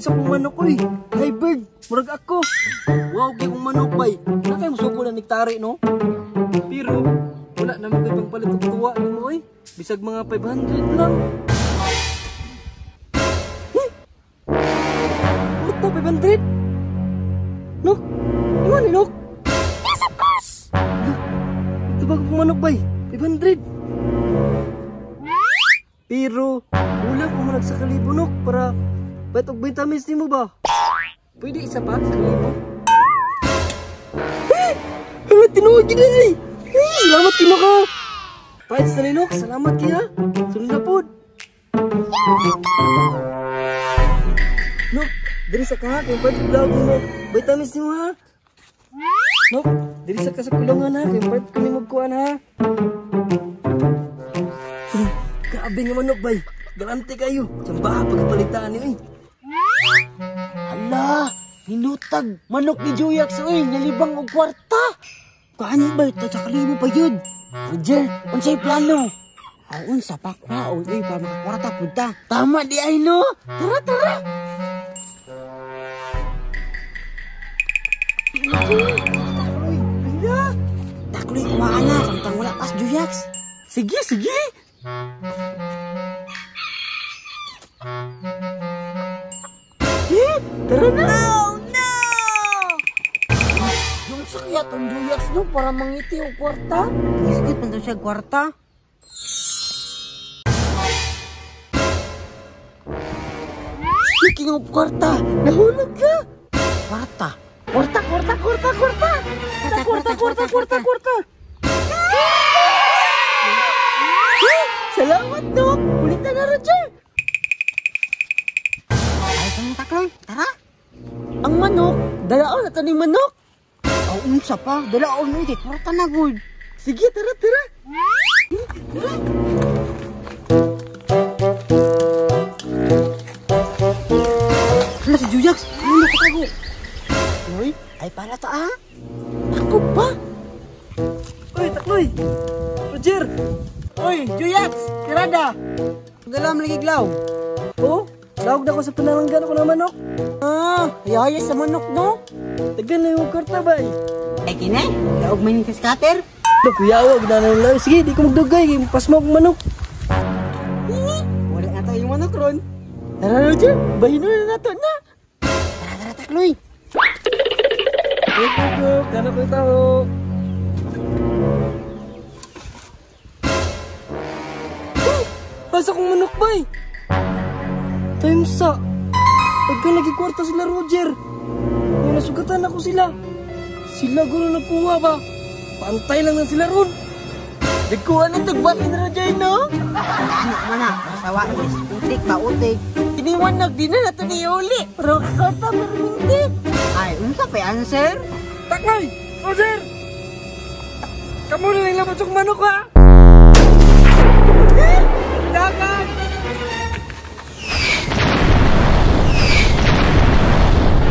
Sa akong manok oy. Hybrid, murag ako. Wow, kay kong manok bay. Na kay musuko na niktari no. Pero wala na mo kay pangpalit og tuwa nimo oy. Bisag mga 500 lang. Huh? Kwarta 500? Nok? Imo ni Nok? Yes, of course. Ito bago kong manok bay, 500. Pero wala ko man sa kalibo Nok para bayt og vitamins nimo ba? Pwede isa pa sa kalibo? Eh! Hala, tinuod gid ay. Eh, salamat kino ka. Pahit sa Nok, salamat kaya. Sunod na pod. Nok, diri sa ka kay pwede vlog mo vitamins nimo ha. Nok, diri sa ka sa kulungan ha, kay pwede ko nimo kuan ha. Grabe nga manok bay. Galante kayo. Tsambaha pagpalitaan ni oy. Hala, ninutag manok ni Juyax oy, nalibang og kwarta. Kaani ba ta sa kalibo pa yun? Roger, unsay plano? Aw, unsa pa kwaon oy para makakwarta pud ta. Tama di ay no. Tara tara. Uy, hala. Takloy kuhaan na samtang wala pas Juyax. Sige, sige. Eh, tara na. Oh no! Yung sakya tong Juyax no para mangiti og kwarta. Iskit man to siya kwarta. Speaking of kwarta, nahulog ka. Kwarta. Kwarta, kwarta, kwarta, kwarta. Kwarta, kwarta, kwarta, kwarta. Eh, salamat, Dok. Ulit na, Roger. Ay, kang takloy. Tara. Ang manok, dalaon na to ning manok. Aw, unsa pa? Dalaon mo kay kwarta na gud. Sige, tara, tara. Hala si Juyax, ano nakatago? Uy, Ay para to ah. ako pa. Uy, takloy. Roger. Uy, Juyax, tirada. Dala mo lagi glaw. Oh, lawag na ko sa panalanggan ako ng manok. Ah, yaya sa manok no. Tagal na yung kwarta, bay. Ay kini, daog man yung scatter. Dok, kuyawa, gina na. Sige, di ko magdugay. Pas mo akong manok. Wala na tayo yung manok ron. Tara, Roger. Bahino na nato na. Tara, tara, takloy. Uy, Dok, tara ko yung tao. Asa kong manok, bay? Time sa. Pagka nagkikwarta sila, Roger. May nasugatan ako sila. Sila guro nagkuha ba? Pantay lang na sila ron. Nagkuha ng tagbahin, Roger, no? Ano man na, basta wa is utik ba utik. Iniwan di na nato ni uli. Pero kwarta, pero hindi. Ay, unsa pa answer? Takloy! Roger! Kamu na lang labas yung manok, ha? Dagan!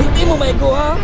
Hindi mo maigo, ha?